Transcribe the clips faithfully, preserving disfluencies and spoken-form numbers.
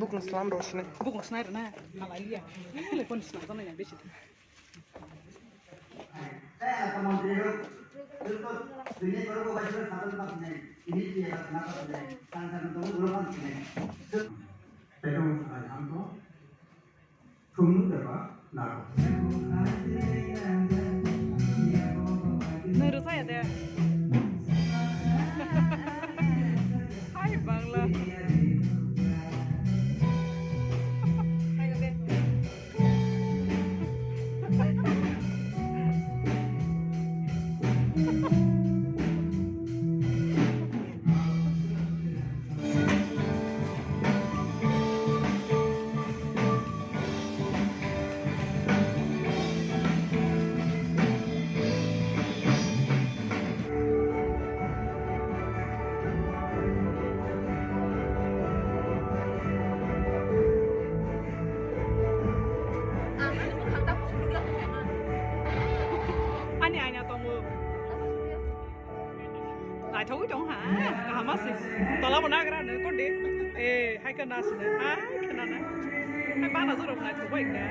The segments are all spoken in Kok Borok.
Bukung slam rosne. Bukung snai rwna. Halai liya. Ini le pon snai jana ya besi. Nai rwchaya de. Hai bangla. Ani aina tongo. Naithogwi tong ha, kaham se. Tola bo nagra no kondi. Eh, hai ka nas ne. Hai ka nana. Hai bana juro naithogwi ka.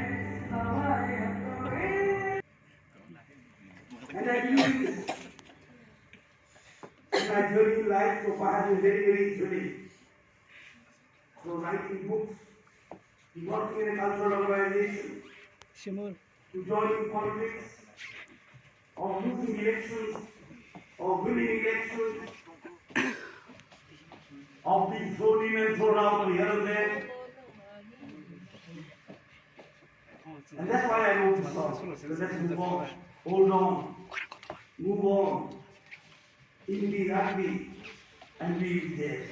And I believe in my journey in life so far has been very, very thrilling. So writing books, working in a cultural organization, Simul. To join in politics, of losing elections, of winning elections, of being thrown in and thrown out here and there. And that's why I wrote this song. So let's move on, hold on, move on. In the rugby and we will be there.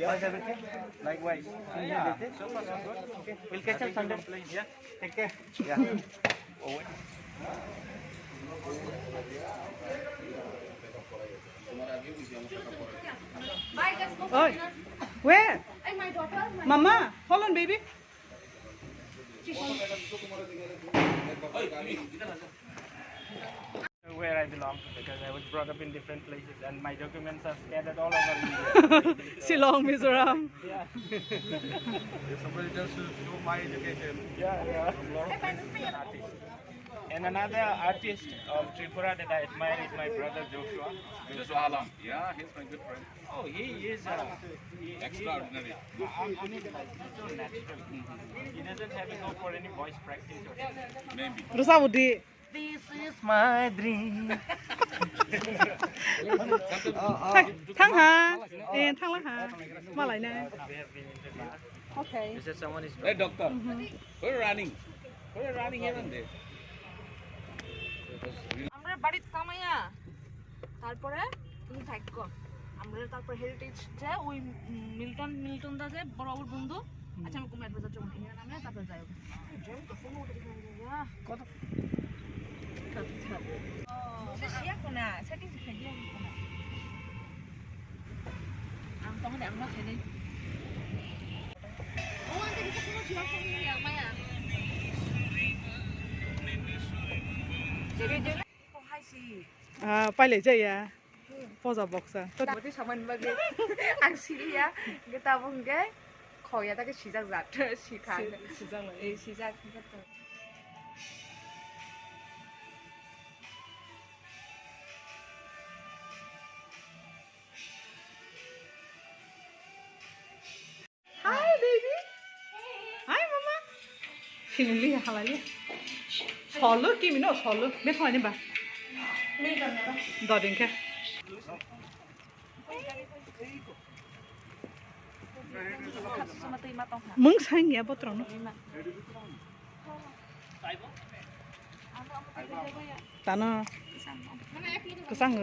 How's everything? Likewise. Yeah, so far so good. Okay. We'll catch up Sunday. Yeah. Take care. Yeah. Oi, where? Mama, hold on, baby. Where I belong, because I was brought up in different places and my documents are scattered all over India. Shillong, Mizoram. Yeah. If somebody just to show my education. Yeah, yeah. From lot of places. And another artist of Tripura that I admire is my brother Joshua. Joshua Alam. Yeah, he's my good friend. Oh, he is, uh, he, he is extraordinary. Un-, unidolized. He's so natural. He doesn't have to go for any voice practice or anything. Maybe. Rwchapdi. This is my dream. Thang, thang ha. Eh, thang lang ha. Malai na. Okay. He said someone is Hey, doctor. Where are you running? Where are you running here and there? আমরা বাড়িত কামাইয়া, তারপরে তুমি থাকো। আমরা তারপর হেরিটেজ যে ওই, উম, মিল্টন, মিল্টন দা যে বড় বাবুর বন্ধু, আচ্ছা, আমি কুমিল্লার বাজার চলে গিয়ে নামে তারপর যাই। এই ড্রেন তো ফোন উঠে গেছে, ইয়া। কত? কত? ও, সে শিয়া কোনা, সেটি শিয়া কোনা। Ang tong de ang ma khainai. Ah, pailai jaya. Poja boksa. Mati saman bagwi ang siliya. Gita bungge khoya ta ke sijak jat. Sikha. Si-, sijak lai. Eh, sijak. Hi, baby. Hi, mama. Sini liya, halai liya. Solo, kimi no, solo. Bethong ani ba. Doding ke. Mung sang ya botrong no. Tano. Kesang.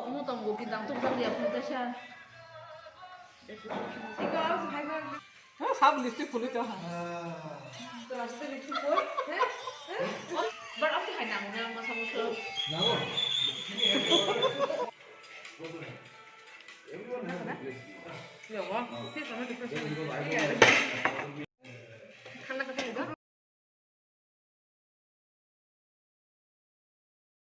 Omo tongo, kidang tukjak ya, phone kaisa. Sab lipstick phulwi tong ha. Lipstick phul, he? He? But ako hai nang na masa masa. Yawa, this is another different.